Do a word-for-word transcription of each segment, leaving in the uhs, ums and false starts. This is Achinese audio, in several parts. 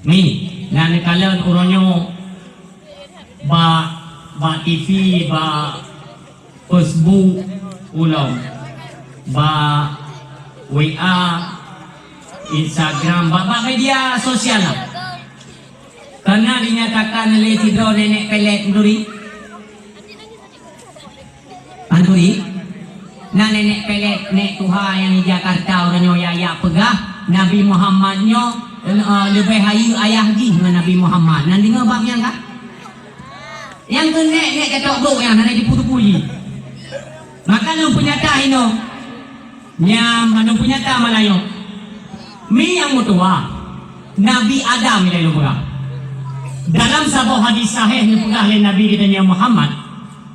Mi, na neukalon uroe nyoe bak, bak T V, bak Facebook ulôn, bak W A, Instagram, bak, bak media sosial lah. Karena dinyatakan lé sidroe nenek pelet meuturi. Anturi, na nenek pelet, nek tuha nyang di Jakarta uroe nyoe ya, ya peugah Nabi Muhammad nyoe, eh, leubeh hayeue ayah jih ngon Nabi Muhammad. Na deungoe bab nyan ka? Nyang keu nek, nek ketok blok nyan hana jipu-tupu jih. Maka lôn peunyata inoe. Nyang mandum peunyata malam nyoe. Mi nyang meutuha, Nabi Adam ilée lôn peugah. Dalam saboh hadis sahih neupeugah lé Nabi geutanyoe Muhammad,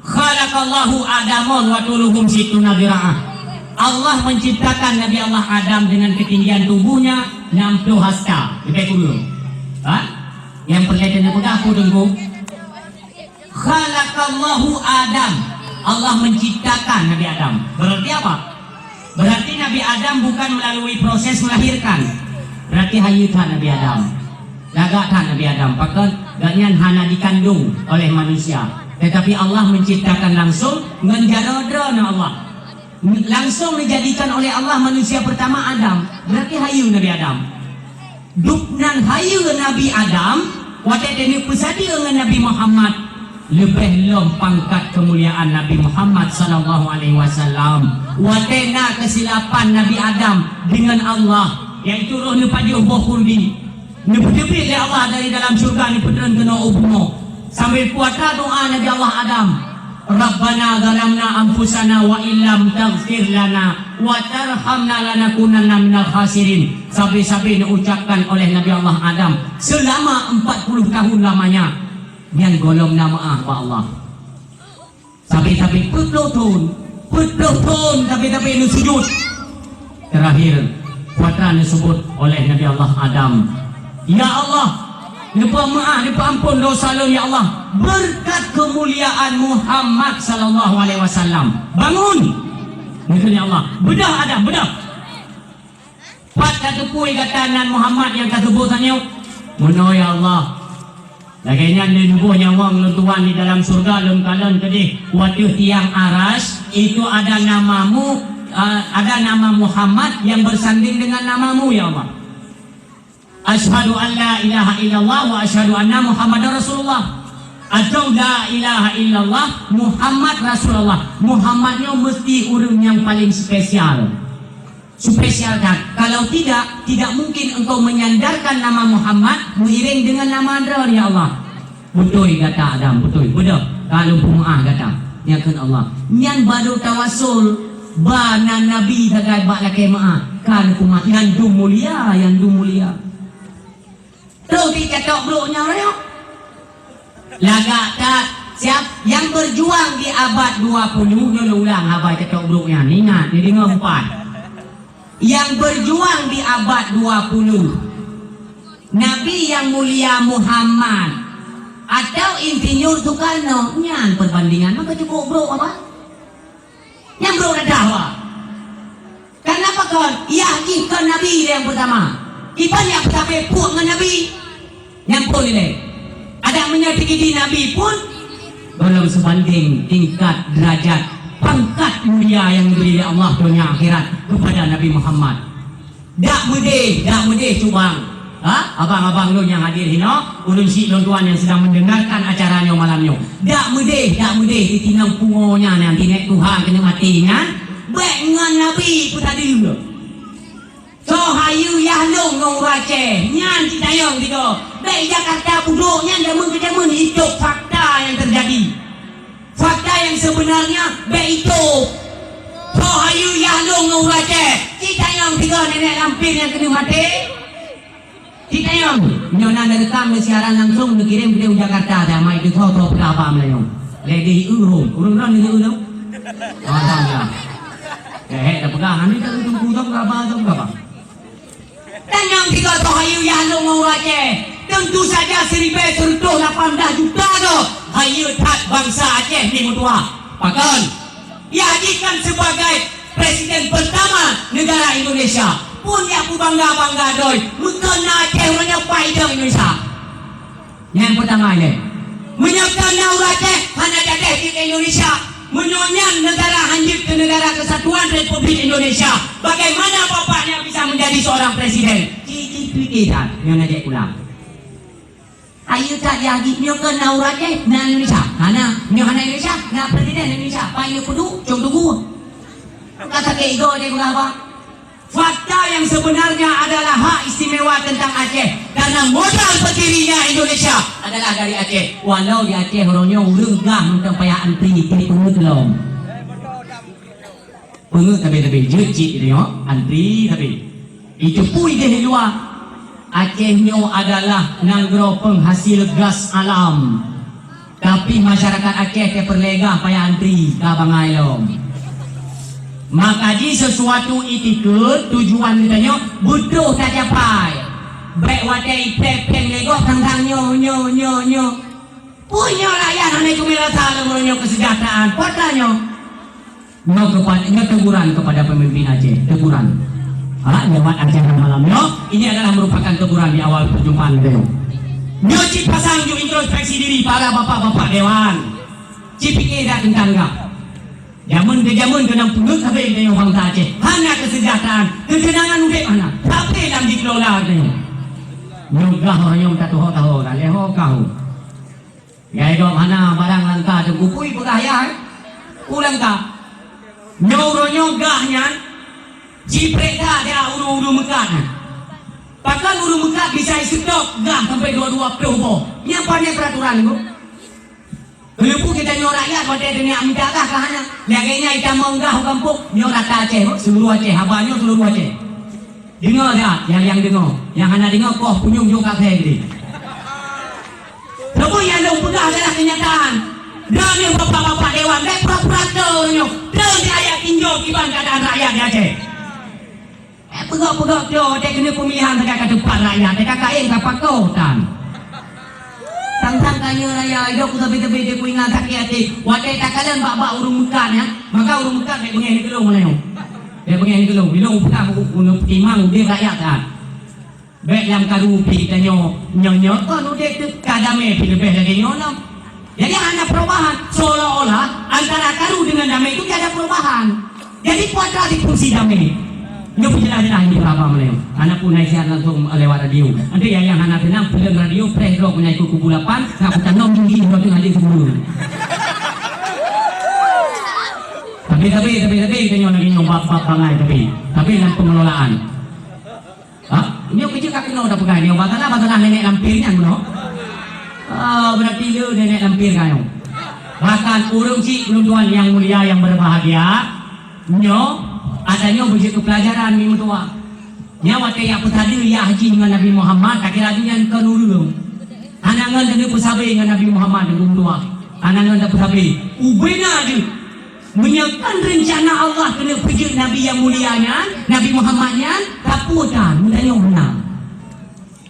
"Khalaqallahu Adama wa tuluhum sittuna dira'ah." Allah menciptakan Nabi Allah Adam dengan ketinggian tubuhnya enam puluh hasta, leubeh kureueng. Ha? Nyang peureulée neupeugah peue teungku? Khalaqallahu Adam. Allah menciptakan Nabi Adam. Berarti apa? Berarti Nabi Adam bukan melalui proses melahirkan. Berarti hayeue that Nabi Adam. Lagak that Nabi Adam. Pakon? Gobnyan hana dikandung oleh manusia. Tetapi Allah menciptakan langsung ngon jaroe droeneuh Allah. Langsung dijadikan oleh Allah manusia pertama Adam. Berarti hayeue Nabi Adam. Dub nan hayeue Nabi Adam, watée teuneuk peusadeue ngon Nabi Muhammad, leubeh lom pangkat keumuliaan Nabi Muhammad sallallahu alaihi wasallam. Watée na keusilapan Nabi Adam deungon Allah, yaitu roh neupajoh boh khuldi, neupeuteubiet lé Allah dari dalam syeuruga neupeutreun keunoe u bumoe. Sambil putra doa Nabi Allah Adam, "Rabbana zalamna anfusana wa illam taghfir lana wa tarhamna lanakunanna minal khasirin." Sabe-sabe neuucapkan oleh Nabi Allah Adam selama empat puluh tahun lamanya. Nyan gohlom na meu'ah bak Allah. Sabe-sabe peuet ploh thon, peuet ploh thon sabe-sabe neusujud. Terakhir, putra neuseubut oleh Nabi Allah Adam, "Ya Allah, neupeu meu'ah, neupeu ampon dosa lôn, ya Allah, beureukat keumuliaan Muhammad sallallahu alaihi wasallam." Bangun! Neukheun, "Ya Allah, beudôh Adam, beudôh." Pat ka teupeu gata nan Muhammad nyang ka seubut tanyoe? Meunoe, ya Allah. Lagée nyan lé neuboh nyawöng lôn tuan di dalam syeuruga lôn kalon keudeh u ateueh tiang aras, itu ada namamu, eh, ada nama Muhammad yang bersanding dengan namamu, ya Allah. Asyhadu an la ilaha illallah wa asyhadu anna Muhammadar Rasulullah. Atau la ilaha illallah Muhammad Rasulullah. Muhammad nyoe meusti ureuëng nyang paling spesial. Spesial that. Kalau tidak, tidak mungkin engkau menyandarkan nama Muhammad meuiréng dengan nama droe, ya Allah. Beutôi gata Adam, beutôi. Beudôh, ka lôn peumeu'ah gata. Nyan kheun Allah. Nyan baru tawasul ba nan Nabi sagai bak lakée meu'ah. Ka lôn peumeu'ah. Nyan dum mulia, nyan dum mulia. Troh di ketok brok nyan rayeuk. Lagak that, siap nyang berjuang di abad dua puluh, nyoe ulang haba ketok brok nyan. Ingat, neudeungoe empat. Yang berjuang di abad dua puluh, Nabi yang mulia Muhammad atau Insinyur Soekarno, nyan perbandingan maka cukup brok apa? Nyang brok dadah wa. Karena apa kon? Yah jih kon Nabi nyang pertama. Kiban nyang pertama puak ngon Nabi. Nyang pun ilée. Ada meunyoe tinggi di Nabi pun belum sebanding tingkat derajat pangkat mulia yang diberi oleh Allah dunia akhirat kepada Nabi Muhammad. Dak meudeh, dak meudeh cubang. Ha? Abang-abang lôn nyang hadir hinoe, ulôn syiek lôn tuan nyang sedang mendengarkan acara nyoe malam nyoe. Dak meudeh, dak meudeh ditinong pungo nyan nyang tinek tuha keuneuk maté nyan, bék ngon Nabi peusadeue. Soe hayeue yah lôn ngon ureuëng Aceh, nyan citayong tiga. Bék Jakarta budok nyan jameun keu jameun, itu fakta yang terjadi. Fakta yang sebenarnya bék itu. Soe hayeue yah lôn ngon ureuëng Aceh, citayong tiga nenek lampir nyang keuneuk maté. Citayong, nyoe na neurekam, neusiaran langsung, neukirém keudeh u Jakarta, damai teusoe-soe peugah bak meulayeue. Lé deh ureuëng, ureuëng droe neujeuet ureuëng. Alhamdulillah. Eh, eh, dah peugah, nanti tak tunggu, tak berapa, tak berapa. Tanyong tiga tu hayeue yah lôn ngon ureuëng Aceh. Tentu saja siribée seureutôh lapan blah juta tu hayeue that bansa Aceh ni meutuha. Pakon? Yah jih kan sebagai presiden pertama negara Indonesia. Pun nyang peubangga-bangga doi, meukeuna Aceh uroe nyoe paidong Indonesia. Nyang peutama ilée. Meunyoe kon na ureuëng Aceh hana jadeh jeuet keu Indonesia, meunyoe nyan neugara hanjeuet keu Neugara Kesatuan Republik Indonesia, bagaimana bapaknya bisa menjadi seorang presiden? Ci, ci pike that nyoe na jeuet pulang. Ayo that ya jih, nyoe kon na ureuëng Aceh, na Indonesia. Hana, nyoe hana Indonesia, na presiden Indonesia. Payo kudu, cok tugu. Ka sakét igoe deh beuraba. Fakta yang sebenarnya adalah hak istimewa tentang Aceh, karena modal berdirinya Indonesia adalah dari Aceh. Walau di Aceh uroe nyoe ureuëng gah mantong payah antri, antri peungeuet lom. Peungeuet tapi-tapi jeuet cit nyoe antri tapi. Itu pun di luar. Aceh nyoe adalah nanggroe penghasil gas alam. Tapi masyarakat Aceh teupeureulee gah payah antri ka bangai lom. Maka jih sesuatu itikeuet tujuan geutanyoe beutôi tacapai. Bék watée ipéng-péng lé gob tang-tang nyoe, nyoe, nyoe, nyoe. Peue nyoe rakyat hana keumeurasa lom nyoe keuseujahteuraan. Peue nyoe? Nyoe keupa-, nyoe teguran kepada pemimpin Aceh, teguran. Ha, lewat acara malam nyoe, ini adalah merupakan teguran di awal perjumpaan beliau. Nyoe cit pasang ju introspeksi diri para bapak-bapak dewan. Cit pikir dak teuntang gah. Jameun ke jameun keunong peungeuet sabe nyoe bangsa Aceh. Hana keuseujahteuraan, keuteunangan udeb hana. Sabe lam dikelola nyoe. Nyoe gah ureuëng nyoe ka tuho-tuho, ka leho kahu. Gai gob hana barang langka teungku pui peugah yah, eh? Peue langka? Nyoe uroe nyoe gah nyan jipreh that di ureuëng-ureuëng meukat nyan. Pakon ureuëng meukat bisa iseutôb gah sampai dua dua ploh boh? Nyan pane peuraturan tu? Keuleupue geutanyoe rakyat watée teungoh mita gah ka hana. Lagée nyan itamong gah u gampông, nyoe rata Aceh, seuluruh Aceh, haba nyoe seuluruh Aceh. Deungoe that, nyang, nyang deungoe. Nyang hana deungoe, koh punyueng jok kafé geude. Sapeue nyang lôn peugah adalah kenyataan. Droeneuh bapak-bapak dewan, bék pura-pura teu nyoe. Teu di ayat tinjau kiban keadaan rakyat di Aceh. Eh, peugah-peugah teu, watée keuneuk pemilihan sagai ka teupat rakyat, ka kaén ka pakoh tan. Sang-sang tanyoe raya, idok ku sabe-sabe deh ku ingat sakét até. Watée takalon bak-bak ureuëng meukat nyan, maka ureuëng meukat bék beungéh neukeulong meunyoe. Bék beungéh neukeulong, ilong peugah ku, ku, ku, ku, timang udeb rakyat that. Bék lam karu pih tanyoe, nyoe-nyoe kon udeb teuh ka damé pih leubeh lagée nyoe lom. Jadi hana perubahan, seolah-olah antara karu dengan damé itu tiada perubahan. Jadi peue atra di fungsi damé? Nyoe peujeulaih-jeulaih nyoe beuraba meunyoe. Hana pun naik siaran langsung lewat radio. Nanti yang, yang hana tenang, peuleueng radio, preh droe meunyoe ikut kubu lapan, nak peutanong gigi droe teuh hadé semua. Tapi, tapi, tapi, tapi, kita nyoe lagi nyoe bab, bab bangai, tapi, tapi dalam pengelolaan. Ha? Nyoe keujeuet ka keunoe tapeugah nyoe, bak salah, bak salah nenek lampir nyan bunoe. Ah, berarti le nenek lampir ka nyoe. Bahkan ureuëng cit ulôn tuan yang mulia, yang berbahagia, nyoe, ata nyoe beujeuet keu pelajaran mi meutuah. Nyan watée jak peusabe yah jih ngon Nabi Muhammad, takira jih nyan kon ureuëng. Hana ngon teungoh peusabe ngon Nabi Muhammad di meutuah. Hana ngon tapeusabe. Ubena jih. Meunyoe kon reuncana Allah keuneuk peujeuet Nabi nyang mulia nyan, Nabi Muhammad nyan, ka peue tan, meunyoe meunan.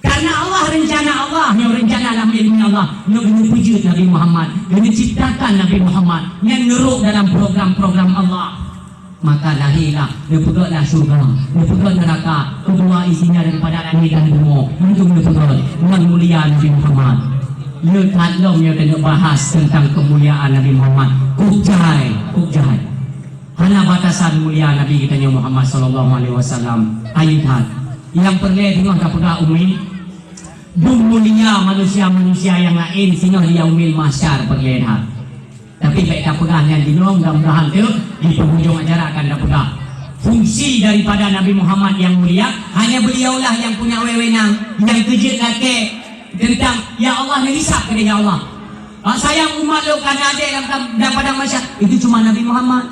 Karena Allah reuncana Allah, nyoe reuncana lam ilmu Allah, nyoe geuneuk peujeuet Nabi Muhammad, geuneuk ciptakan Nabi Muhammad, nyan neurok dalam program-program Allah. Maka lahirlah, neupeugotlah syurga, neupeugöt neuraka, keudua isinya daripada langét dan bumoe, untuk neupeugöt ngon mulia Nabi Muhammad. Nyoe that lom nyoe keuneuk bahas tentang keumuliaan Nabi Muhammad. Kok jai, kok jai. Hana batasan mulia Nabi geutanyoe Muhammad sallallahu alaihi wasallam. Ayu that. Nyang peureulée teungoh tapeugah umi, dum mulia manusia-manusia nyang laén singoh di yaumil mahsyar peureulée that. Tapi bék tapeugah nyan jinoe, mudah-mudahan teuk di penghujung acara akan tapeugah. Fungsi daripada Nabi Muhammad yang mulia, hanya beliaulah yang punya wewenang, yang keujeuet lakée tentang, "Ya Allah, neuhisab keudeh, ya Allah. Ah, sayang umat lôn ka na adé lam, lam padang mahsyar." Itu cuma Nabi Muhammad.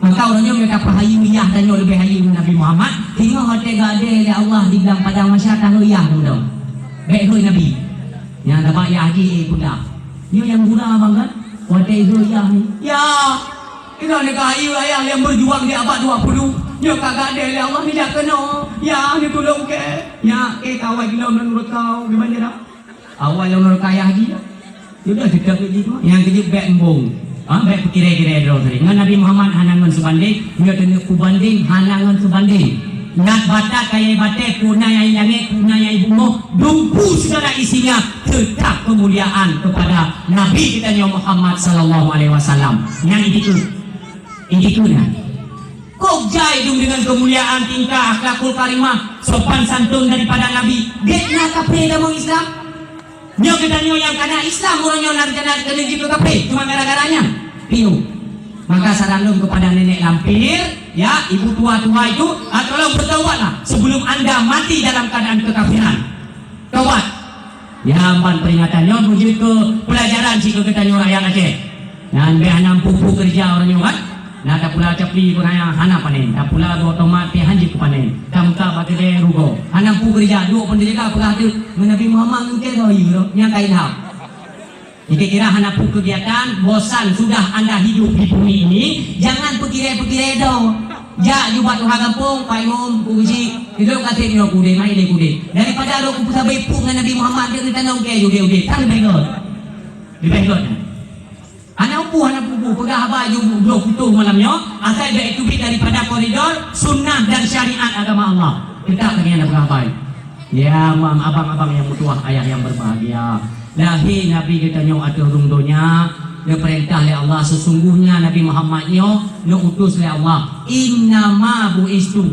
Maka ureuëng nyoe ka peuhayeue yah tanyoe leubeh hayeue Nabi Muhammad, singoh watée geuadé lé Allah di lam padang mahsyar, tahu yah dong. Bék hôi Nabi. Nyang tabak yah jih, eh, pula. Nyoe nyang gura bangat, watée hôi yah ni. Ya, inoe lé ka hayeue ayah nyang berjuang di abad dua puluh. Nyoe ka geuadé lé Allah, nijak keunoe. Ya, neutulông kée. Nyak kée kawai geuloe ngon ureuëng kau, geubanjara. Awai lôn rukayah jih. Sudah cukôp jih tu. Nyang keujeuet bék embong. Ha, bék peukirée-kirée droe tadi. Ngon Nabi Muhammad hana ngon seubandéng, nyoe teungoh kubandéng hana ngon seubandéng. Ngat batat kayée batée, puna nyang langét, puna nyang bumoe, dumpu segala isinya, tetap kemuliaan kepada Nabi kita nyoe Muhammad sallallahu alaihi wasallam. Nyang itu, itu nah. Kok jai dum dengan kemuliaan tingkah akhlakul karimah, sopan santun daripada Nabi, dek na kafe dalam Islam? Nyoe geutanyoe nyang kana Islam, uroe nyoe na rencana keuneuk jeuet keu kafé, cuma gara-gara nyan. Piôh. Maka saran lôn kepada nenek lampir, ya, ibu tua-tua itu, ah, tolong bertaubatlah sebelum anda mati dalam keadaan kekafiran. Taubat. Ya, ban peringatan nyoe meujeuet keu pelajaran sikeue geutanyoe rakyat Aceh. Nyan bèk hana meupu-pu keureuja uroe nyoe kan. Na tapula capli pun hana, hana panen. Tapula goe tomat pih han jeuet keu panen. Tameuka bak keudè rugoe. Hana meupu keureuja, duek pun teujaga peugah teuk, "Ngon Nabi Muhammad ngon kèe goe yue, nyan ka ilham." Kira-kira hana peue kegiatan, bosan sudah anda hidup di bumi ini, jangan peukirée-peukirée do. Jak ju bak tuha gampông, Pak Imum, Pak Haji, ilôn ka sép nyoe kudeh, mai lé kudeh. Daripada rot kupeusabe puk ngon Nabi Muhammad, jeuet geutanong kèe udeh-udeh, tan leubeh göt. Leubeh göt. Hana peue, hana peue-peue, peugah haba ju bloe putôh malam nyoe, asai bèk teubiet daripada koridor sunnah dan syariat agama Allah. Kita keuneuk peugah haba. Ya, mam, abang-abang yang meutuwah, ayah yang berbahagia. Lahé Nabi geutanyoe ateueh rhueng donya, neupeurintah lé Allah, sesungguhnya Nabi Muhammad nyoe neuutus lé Allah. Innama bu'istu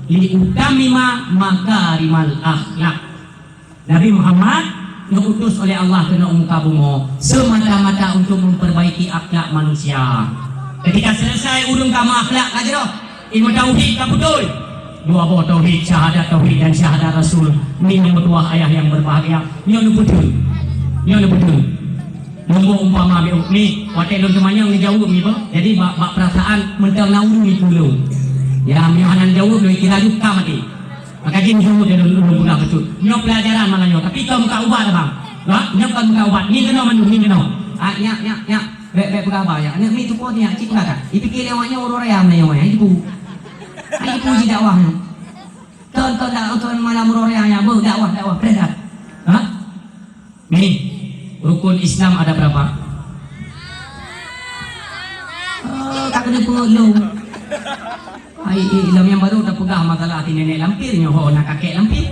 liutammima makarimal akhlak. Nabi Muhammad neuutus oleh Allah keunoe u muka bumoe semata-mata untuk memperbaiki akhlak manusia. Ketika selesai ureueng ka meuakhlak ka jroh, ilmu tauhid ka beutôi. Dua boh tauhid, syahadat tauhid dan syahadat rasul. Ni nyang meutuwah ayah yang berbahagia. Nyoe neubeutôi. Nyoe neubeutôi. Nombor umpama mi, mi, watèe lôn teumanyong neujaweueb mi beuh. Jadi bak, bak perasaan meuntang na ureueng mi tulông. Ya, mi hana neujaweueb lôn kira ju ka maté. Maka jih nyoe lôn, lôn peugah beutôi. Nyoe pelajaran malam nyoe, tapi kon muka ubat abang. Ha? Nyoe kon muka ubat. Ni keunoe mandum, ni keunoe. Ah, nyak, nyak, nyak. Bèk, bèk peugah haba nyak. Nyak mi teupeue nyak, cit peugah ka. Ipike lé awak nyoe uroe raya meunyoe nyak, ipeu. Ai ipeu ji dakwah nyoe. Ton, ton, dak, ton malam uroe raya nyak, beuh dakwah, dakwah, preh dah. Ha? Ni, rukun Islam ada berapa? Eh, tak kena peungeut lôn. Ai, eh, lom nyang baru tapeugah masalah até nenek lampir, nyoe ho na kakek lampir.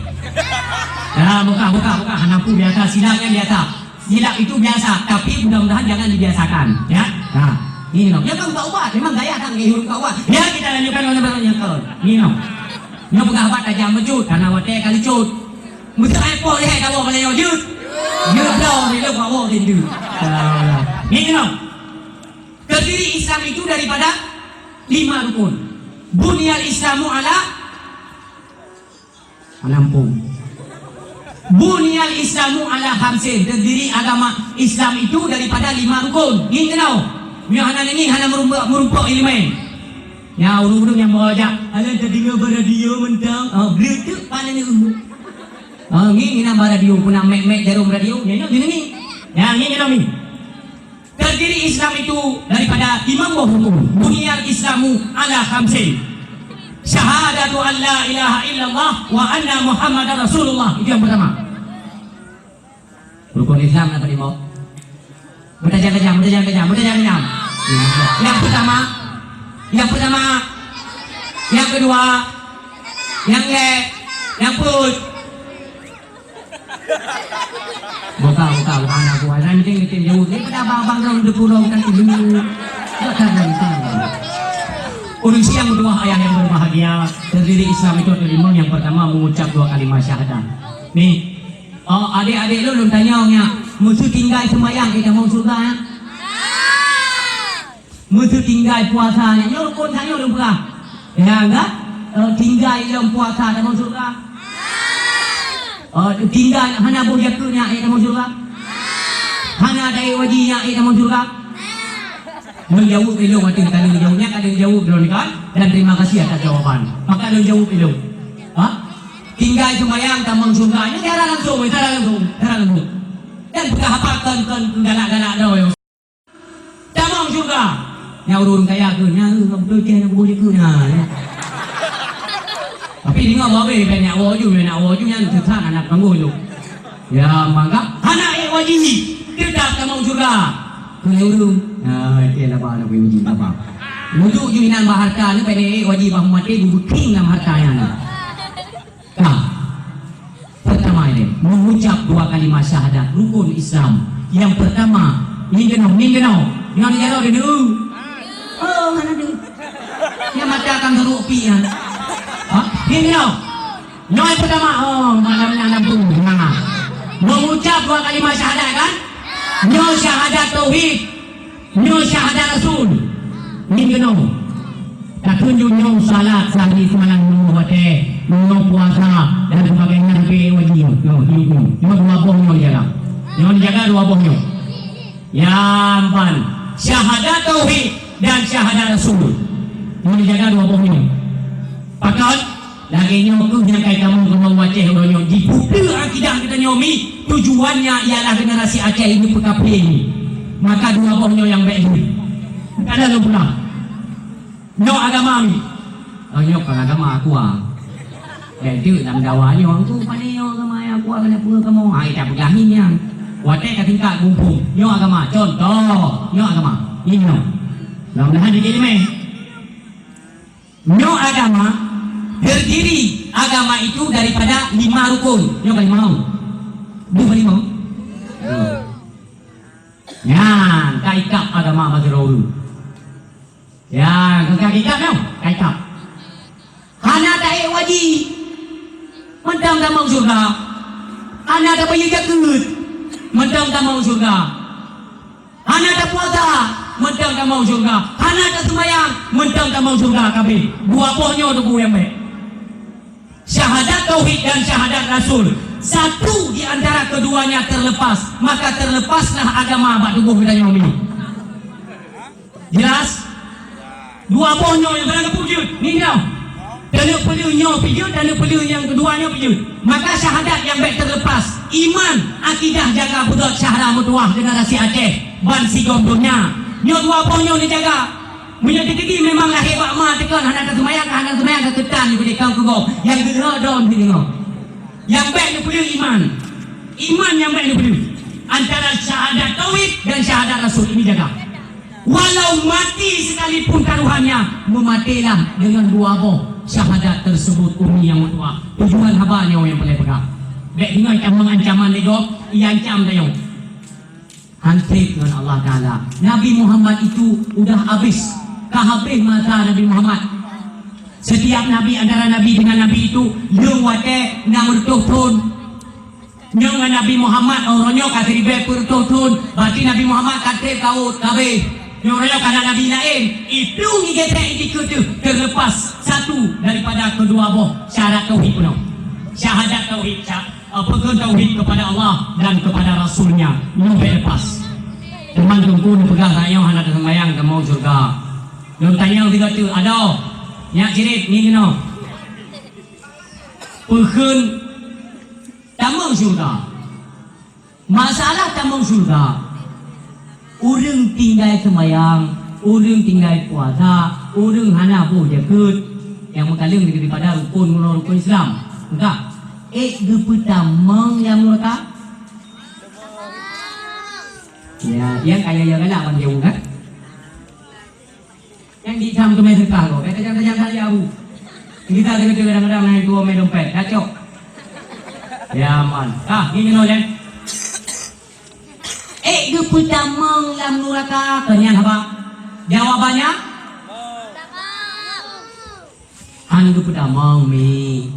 Dah, buka, buka, buka. Hana peue, biasa, silap nyan biasa. Silap itu biasa, tapi mudah-mudahan jangan dibiasakan, ya. Nah, ini loh. Ya kan buka ubat, memang gaya kan gaya buka ubat. Ya, kita lanjutkan orang yang kau. Ini loh. Nyoe peugah ubat tajam beujeuet, karena watèe ka leucut. Meuteuk hai poh lé hai tawoe meulayeue jeuet. Jeuet lom, jeuet lom, bawoe jeuet. Alah. Ni keunoe. Terdiri Islam itu daripada lima rukun. Bunyal Islamu ala, hana muphom. Bunyal Islamu ala khamsin. Terdiri agama Islam itu daripada lima rukun. Ngieng keunoe. Nyoe hana ngieng, hana meurumpok, meurumpok ileumèe. Nyan ureueng-ureueng nyang bawa jak, "Alah, tadeungoe bak radio mantong." Oh, bleuteuk paneuk. Oh, ngieng inan bak radio, peue na mek-mek jaroe radio, nyan nyoe deungoe ngieng. Nyan ngieng keunoe ngieng. Terdiri Islam itu daripada lima boh rukun. Bunyal Islamu ala khamsin. Syahadatu an la ilaha illallah wa anna Muhammadar Rasulullah. Itu yang pertama. Rukun Islam na padum boh? Meutajam-tajam, meutajam-tajam, meutajam-tajam. Nyang pertama, nyang pertama, nyang keudua, nyang lhèe, nyang peuet. Buka, buka, buka, aneuk buah. Ranting, ranting, jauh. Daripada abang-abang dong, depurong, kan, dulu. Bukan, bukan. Ureueng siang dua ayah yang berbahagia, terdiri Islam itu ada lima. Yang pertama, mengucap dua kalimat syahadat. Nih, oh, adék-adék lôn, lôn tanyong nyan, meuseu tinggai seumayang, ék tamong syeuruga, ya? Meuseu tinggai puasa nyan, nyoe rukun tanyoe lôn peugah. Ya, enggak? Eh, tinggai lom puasa tamong syeuruga? Eh, tinggai hana boh jakeue nyan, ék tamong syeuruga? Hana taék waji nyan, ék tamong syeuruga? Lôn jaweueb ilôn ateueh ka lôn jaweueb nyan, ka lôn jaweueb droeneuh kan? Dan terima kasih atas jawaban. Maka lôn jaweueb ilôn. Ha? Tinggai seumayang tamong syeuruga. Nyoe cara langsung, cara langsung, cara langsung. Dan peugah apa kon, kon galak-galak droe. Tamong syeuruga. Nyan ureueng kaya keuh, nyan, eh, beutôi keuh, nyan beutôi keuh, nyan. Tapi deungoe babeh, bèk nyak woe ju, nyak woe ju, nyan sesat aneuk tanggung ju. Ya, maka hana ék waji, teutap tamong syeuruga. Keuh ureueng. Ya, oke lah, bah, nak waji, bah. Wudhu ju inan bah hareuta ni, bèk ék waji bah maté, bubeuking lam hareuta nyan. Ka. Pertama ini, mengucap dua kalimat syahadat rukun Islam. Yang pertama, ngieng keunoe, ngieng keunoe. Nyoe di jaroe di dulu. Oh, hana deuh. Nyang mata akan teruk pi nyan. Ha? Ngieng keunoe. Nyoe yang pertama, oh, malam ni anak tu. Nah. Mengucap dua kalimat syahadat kan? Nyoe syahadat tauhid. Nyoe syahadat rasul. Ngieng keunoe. Takheun ju nyoe salat sehari seumalam, nyoe watée, nyoe puasa dan sebagainya, habéh wajib nyoe. Nyoe, nyoe, nyoe. Nyoe dua boh nyoe jaga. Nyoe jaga dua boh nyoe. Nyang ban syahadat tauhid dan syahadat rasul. Nyoe jaga dua boh nyoe. Pakon? Lagée nyoe kheueh nyang ka tamong keunoe u Aceh uroe nyoe, jipeudeuh akidah geutanyoe mi, tujuannya ialah generasi Aceh ini peukaphé mi. Maka dua boh nyoe nyang bék jih. Kada lôn peugah. Nyoe agama mi. Oh, nyoe kon agama aku ah. Bék jeuet lam dawa nyoe, aku pane nyoe agama nyang aku ah, keuneuk peue kamoe. Hai, tak peugah nyan. Watée ka tingkat gumpung. Nyoe agama. Contoh, nyoe agama. Nyoe. Mudah-mudahan dijadi meh. Nyoe agama, terdiri agama itu daripada lima rukun. Nyoe ka lima. Dua lima. Nyan, ka ikab agama bak sidroe ureuëng. Ya, ka ikab nyoe, ka ikab. Hana taék wajib, mantong tamong syurga. Hana tabayeue jakeuet, mantong tamong syurga. Hana tapuasa, mantong tamong syurga. Hana taseumayang, mantong tamong syurga. Kabeh dua boh nyoe teungku nyang bék. Syahadat tauhid dan syahadat rasul. Satu di antara keduanya terlepas, maka terlepaslah agama bak tuboh geutanyoe nyoe. Jelas? Dua boh nyoe nyang barang geupeujeut, ninggal. Taneuk peuleueh nyoe pih jeuet, taneuk peuleueh nyang keudua nyoe pih jeuet. Maka syahadat nyang bék terlepas, iman, akidah jaga beugét syahda meutuwah generasi Aceh ban sigom donya. Nyoe dua boh nyoe neujaga. Meunyoe teukeudi memang lahé bak ma teuka hana taseumayang, hana taseumayang ka keutan dibri kang keugob nyang geureudoe deungoe. Nyang bék neupeuleueh iman. Iman nyang bék neupeuleueh. Antara syahadat tauhid dan syahadat rasul ini jaga. Walau mati sekalipun taruhannya, meumatilah dengan dua boh syahadat tersebut umi nyang meutuwah. Tujuan haba nyoe nyang peureulée peugah. Bék deungoe ancaman-ancaman lé gob, ia ancam tanyoe. Hanté ngon Allah Taala. Nabi Muhammad itu udah habis, ka habis masa Nabi Muhammad. Setiap nabi antara nabi dengan nabi itu, nyang watée enam ratus thon. Nyoe ngon Nabi Muhammad, uroe nyoe ka siribée peuet reutôh thon, berarti Nabi Muhammad ka treb ka rhot, ka habéh. Nyoe uroe nyoe ka na nabi laén, itu ngieng geutreb di keudeuh terlepas satu daripada keudua boh syarat tauhid bunoe. Syahadat tauhid, sya-, eh, peukheun tauhid kepada Allah dan kepada Rasul-Nya. Nyoe bék lepas. Teuma teungku neupeugah tanyoe hana taseumayang tamong syeuruga. Lôn tanyong sigoe teuk, adoe, nyak cirit ngieng keunoe. Peukheun tamong syeuruga. Masalah tamong syeuruga, ureuëng tinggai seumayang, ureuëng tinggai puasa, ureuëng hana boh jakeuet, nyang meukaleueng daripada rukon uroe rukon Islam. Meuka, ék geupeutamong lam nuraka? Ya, nyang kaya-kaya galak ban jaweueb kan? Nyang di cam teumé seukah ko, kata jangan-jangan kali abu. Kita kena kadang-kadang naik dua mé dompet, kacok. Ya man. Ah, ini nol ya. Eh, geupeutamong lam nuraka, keunyan haba. Jawabannya? Han geupeutamong, Mi.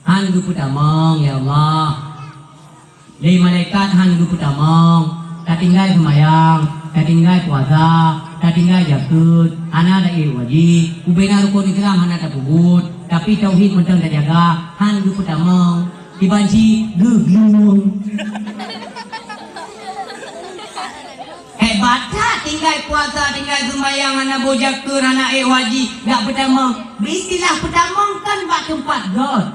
Han geupeutamong, ya Allah. Lé malaikat han geupeutamong, tatinggai seumayang, tatinggai puasa, tatinggai jakeuet, hana taék wajéb, ubena rukon Islam hana tapeubuet, tapi tauhid mantong tajaga, han geupeutamong, dibanci geuglueng. Hebat that, tinggai puasa, tinggai seumayang, hana boh jakeuet, hana ék wajéb, dak peutamong. Istilah peutamong kan bak teumpat göt.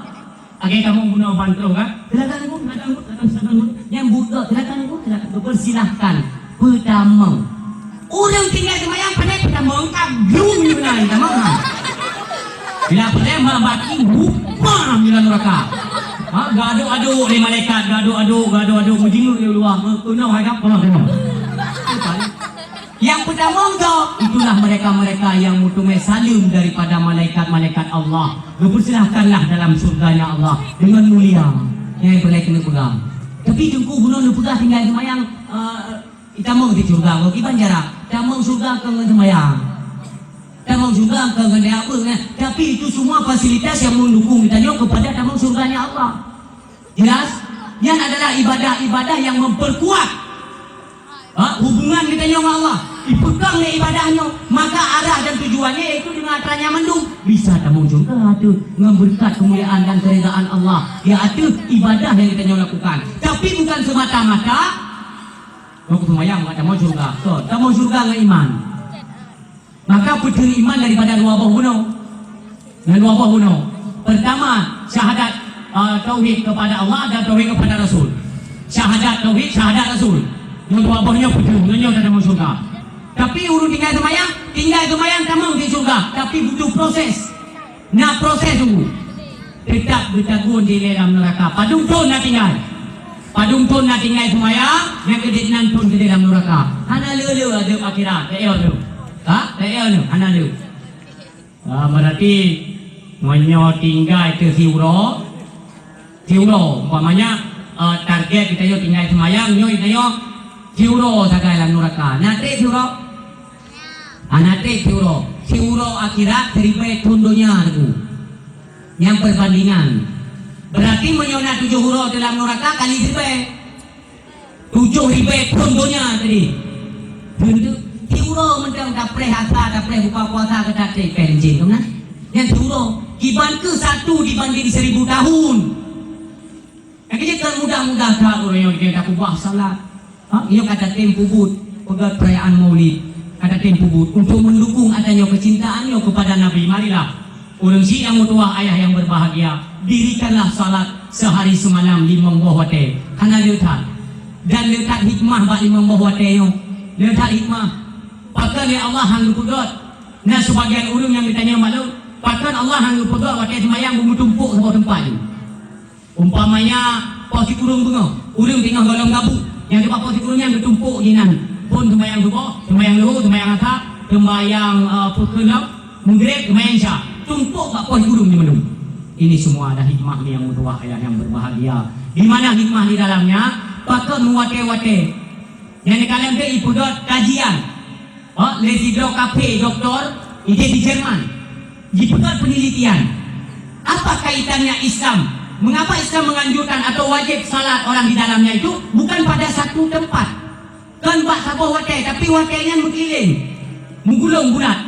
Lagée kamoe bunoe ban troh kan? Silakan Teungku, silakan Teungku, silakan, silakan Teungku. Nyang buet, silakan Teungku, silakan. Dipersilahkan. Peutamong. Ureuëng tinggai seumayang pandai peutamong, ka glung di meunan, tamong ha. Bila pandai ma baki, rupa di dalam neraka. Ha, gadok-adok lé malaikat, gadok-adok, gadok-adok, meujingeuk di luwa, meukeunong hai ka, peunah, peunah. Nyang peutamong tu, itulah mereka-mereka yang meuteumé saleuem daripada malaikat-malaikat Allah. Geupeusilahkanlah dalam syurganya Allah dengan mulia. Nyang peureulée keuneuk peugah. Tapi Teungku bunoe neupeugah tinggai seumayang, eh, tamong di syurga, kiban cara? Tamong syurga kon ngon seumayang. Tamong syurga kon ngon dayah beuh, nah. Tapi itu semua fasilitas yang mendukung kita nyoe kepada tamong syurganya Allah. Jelas? Nyan adalah ibadah-ibadah yang memperkuat, ha, hubungan geutanyoe ngon Allah. Ipeukong lé ibadah nyoe, maka arah dan tujuannya yaitu dengan atra nyan mandum. Bisa tamong syurga tu ngon beureukat keumuliaan dan keridaan Allah. Ya, ateueh ibadah yang geutanyoe lakukan. Tapi bukan semata-mata, nyoe seumayang maka tamong syurga. Kon, tamong syurga ngon iman. Maka peuteuh iman daripada dua boh bunoe. Ngon dua boh bunoe. Pertama, syahadat, uh, tauhid kepada Allah dan tauhid kepada Rasul. Syahadat tauhid, syahadat Rasul. Ngon dua boh nyoe peuteuh, ngon nyoe tamong syurga. Tapi ureuëng tinggai seumayang, tinggai seumayang tamong di syurga, tapi butuh proses. Na proses tu. Teutap geutagun di dalam neuraka. Padum thon na tinggai. Padum thon na tinggai seumayang, nyang keudiek nan thon di dalam neuraka. Hana le-le adeueb akhirat. Taeu le. Ha? Taeu le. Hana le. Ah, berarti meunyoe tinggai teu siuroe, siuroe, umpamanya, eh, target geutanyoe tinggai seumayang, nyoe geutanyoe siuroe sagai lam neuraka. Na treb siuroe? Hana treb siuroe. Siuroe akhirat siribée thon donya, Teungku. Nyang perbandingan. Berarti meunyoe na tujoh uroe dalam neuraka kali siribée. Tujoh ribée thon donya tadi. Beutôi. Siuroe mantong tapreh asa, tapreh buka puasa, ka tatreb péng cit, kan? Nyan siuroe. Kiban keuh satu dibanding seribu tahun. Nyang keuh kan mudah-mudah that ureuëng nyang ka keubah salat. Ha, nyoe ka tatem peubuet peugét perayaan Maulid. Ka tatem peubuet untuk mendukung ata nyoe kecintaan nyoe kepada Nabi. Marilah, ureuëng syiek nyang meutuwah, ayah yang berbahagia, dirikanlah salat sehari semalam limong boh watée. Hana le that. Dan le that hikmah bak limong boh watée nyoe. Le that hikmah. Pakon lé Allah han geupeugét. Na sebagian ureuëng nyang geutanyoe maklum, pakon Allah han geupeugét watée seumayang beumeutumpok saboh teumpat nyoe. Umpamanya, poh sikureueng beungoh, ureuëng teungoh gohlom gabuk, nyang di bak poh sikureueng nyan geutumpok jinan. Phon seumayang suboh, seumayang luhô, seumayang asa, seumayang, eh, peue kheun lom, Maghrib, seumayang Isya. Tumpok bak poh sikureueng nyan mandum. Ini semua ada hikmah yang meutuwah, ayah yang berbahagia. Di mana hikmah di dalamnya? Pakon watée-watée Nyang dikalon teuh ipeugét kajian. Oh, lé sidroe kafé doktor, idéh di Jerman. Jipeugét penelitian. Apa kaitannya Islam? Mengapa Islam menganjurkan atau wajib salat orang di dalamnya itu bukan pada satu tempat? Kon bak saboh watée, tapi watée nyan meukeulileng, meugulong bulat.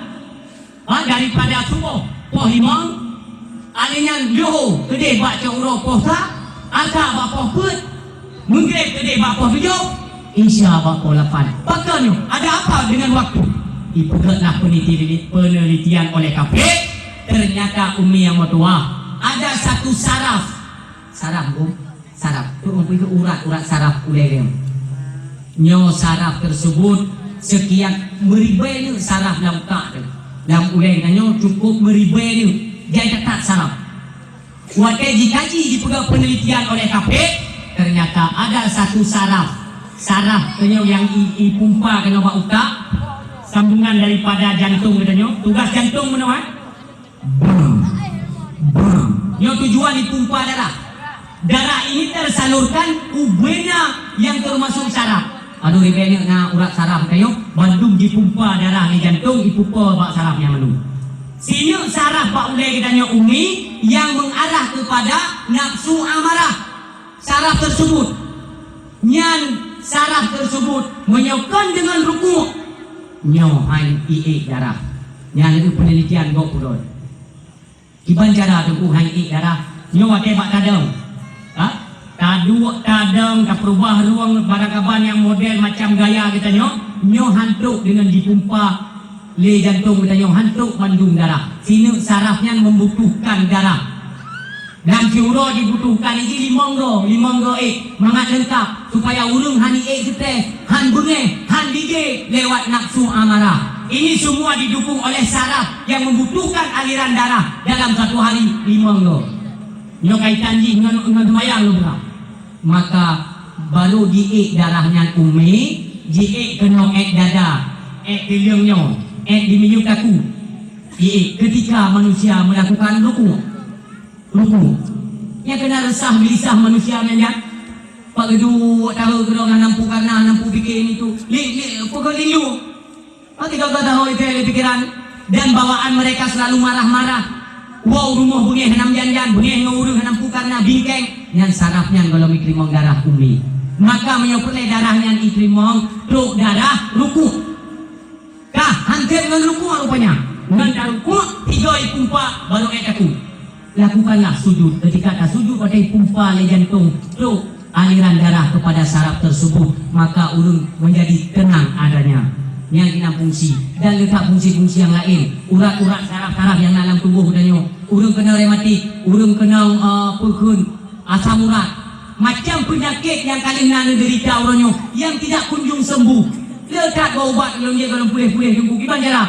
Ha, daripada suboh poh limong, alèh nyan luhô keudeh bak cot uroe poh sa, asa bak poh peuet, Maghrib keudeh bak poh tujoh, Isya bak poh lapan. Pakon nyoe? Ada apa dengan waktu? Ipeugét lah peneliti-, penelitian oleh kafé, ternyata umi nyang meutuwah ada satu saraf. Saraf, Bu. Saraf. Tu ureuëng peugah urat, urat saraf ulée lé. Nyoe saraf tersebut sekian meuribée nyoe saraf lam utak teuh. Lam ulée tanyoe cukup meuribée nyoe. Jai that-that saraf. Watée jikaji, jipeugah penelitian oleh kafé, ternyata ada satu saraf. Saraf tanyoe nyang i, ipumpa keunoe bak utak, sambungan daripada jantong geutanyoe. Tugas jantong meunoe, eh? Bam. Bam. Nyoe tujuan dipumpa darah. Darah ini tersalurkan ubena yang termasuk saraf. Aduh, ribée nyoe na urat saraf kayoe, bandum jipumpa darah lé jantong, ipumpa bak saraf nyang mandum. Sineuk saraf bak ulée geutanyoe umi yang mengarah kepada nafsu amarah. Saraf tersebut. Nyan saraf tersebut meunyoe kon deungon rukuk, nyoe han iék darah. Nyan lagée penelitian gob pudot. Kiban cara teungku han iék darah? Nyoe watée bak tadong. Ha? Taduek tadong, tapeurubah rueng, barang kaban nyang model macam gaya geutanyoe, nyoe han trok deungon jipumpa lé jantong geutanyoe, han trok mandum darah. Sineuk saraf nyan membutuhkan darah. Dan siuroe jibutuhkan iji limong goe, limong goe ék, mangat leungkap, supaya ureuëng han iék stres, han beungéh, han dijé lewat nafsu amarah. Ini semua didukung oleh saraf yang membutuhkan aliran darah dalam satu hari limong goe. Nyoe kaitan jih ngon, ngon seumayang lôn peugah. Maka baru jiék darah nyan umi, jiék keunoe ék dada. Ék teulieng nyoe, ék di miyueb takue. Ié, ketika manusia melakukan rukuk. Rukuk. Nyang keunan reusah geulisah manusia nyan nyan. Pak geuduek tahu keudroe hana mampu karena hana mampu pike nyan tu. Li, li, pokok lindu. Pasti kau tahu itu di pikiran. Dan bawaan mereka selalu marah-marah. Wow, rumoh beungéh hana meujan-jan, beungéh ngon ureuëng hana mampu karena bingkeng. Nyan saraf nyan golom iteurimong darah umi. Maka meunyoe peureulée darah nyan iteurimong, trok darah rukuk. Kah, hantom ngon rukuk rupanya. Ngon tarukuk, tiga ipumpa, baru ék takue. Lakukanlah sujud. Ketika tasujud, watée ipumpa lé jantong, trok aliran darah kepada saraf tersebut, maka ureuëng menjadi tenang adanya. Nyan keunan fungsi. Dan le that fungsi-fungsi nyang laén. Urat-urat saraf-saraf nyang na lam tuboh geutanyoe. Ureuëng keunong rematik, ureuëng keunong, eh, peukheun, asam urat. Macam penyakit nyang ka lheueh na neudeurita uroe nyoe nyang tidak kunjung sembuh. Le that bak ubat lôn jeuet golom puléh-puléh teungku, kiban cara?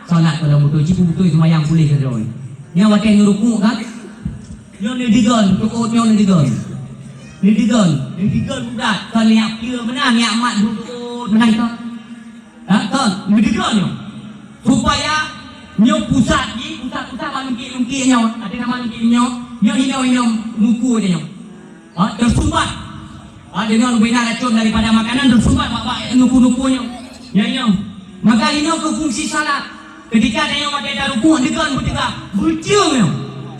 Salat golom beutôi, cit beutôi seumayang puléh keudroe. Nyan watée neurukuk kan? Nyoe neudigon, rukuk nyoe neudigon. Neudigon, neudigon urat. Kon niyak pieu meunan, niyak mat beutôi meunan kon. Ha, kon, neudigon nyoe. Supaya nyoe pusat jih, pusat-pusat bak lungkiek-lungkiek nyoe. Ada nama lungkiek nyoe, nyoe hinoe-hinoe muku aja nyoe. Ha, tersumbat. Ha, dengan bina racun daripada makanan tersumbat bak, bak nuku-nuku nyoe. Nyoe, nyoe. Maka inoe ke fungsi salat. Ketika tanyoe watée tarukuk, neugon beuteugah, beucium nyoe.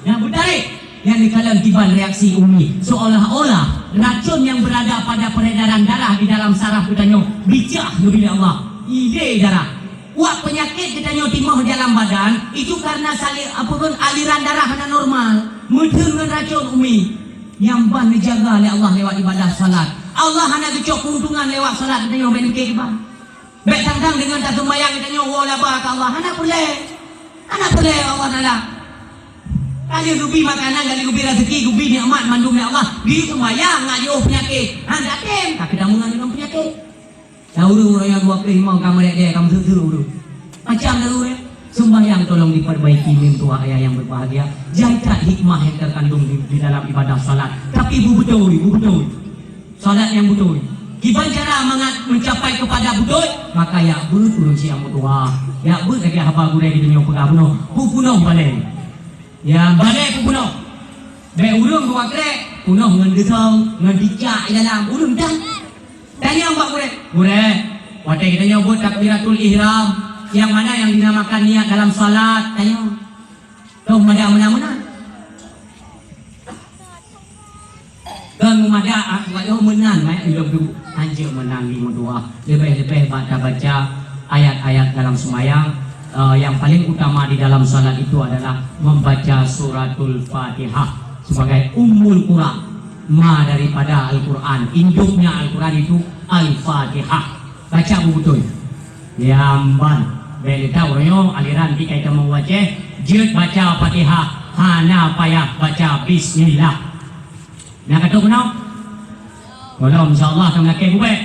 Nyang beutarék, nyang dikalon kiban reaksi umi. Seolah-olah racun yang berada pada peredaran darah di dalam saraf geutanyoe bicah geubri lé Allah. Ilé darah. Wak penyakit geutanyoe timoh dalam badan, itu karena sali-, apa pun, aliran darah hana normal. Meutheun ngon racun umi. Nyang ban neujaga lé Allah lewat ibadah salat. Allah hana geucok keuntungan lewat salat geutanyoe bak nike kiban. Bék tang-tang deungon taseumayang geutanyoe woe laba keu Allah. Hana peureulée. Hana peureulée Allah Taala. Ka lheueh geubi makanan, ka lheueh geubi raseuki, geubi nikmat mandum lé Allah. Di seumayang ngat jiôh peunyakét. Han tatem, tapi tameungon deungon peunyakét. Dah ureuëng-ureuëng nyang dua ploh limong ka meurek deh, ka meuseuseue ureuëng. Macam dah ureuëng. Seumayang tolong diperbaiki, mim tuha ayah yang berbahagia. Jai that hikmah yang terkandung di, di dalam ibadah salat. Tapi beubeutôi, beubeutôi. Salat nyang beutôi. Kiban cara mangat mencapai kepada beutôi, maka yak beuet ureuëng siang meutuha. Yak beuet lagée haba gurée di dunia peugah bunoe. Peupunoh balée. Ya, balée peupunoh. Bék ureuëng dua krek, punoh ngon geusong, ngon dicak di dalam. Ureuëng dah. Tanyong bak gurée. Gurée, watée geutanyoe buet takbiratul ihram, yang mana yang dinamakan niat dalam salat? Tanyong. Toh madak meunan-meunan. Kon meumadak, ah, buat nyoe meunan, maya ilong tu. Hanjeuet meunan lima dua. Leubeh-leubeh bak tabaca ayat-ayat dalam sembahyang, eh, yang paling utama di dalam salat itu adalah membaca suratul Fatihah sebagai ummul Quran, ma daripada Al-Quran. Induknya Al-Quran itu Al-Fatihah. Baca buku beutôi. Nyang ban. Bék lé tau nyoe aliran di kai tamong Aceh, jeuet baca Fatihah, hana payah baca bismillah. Nyang ka trok keunoe? Golom, insya Allah, ka meulakée bubek.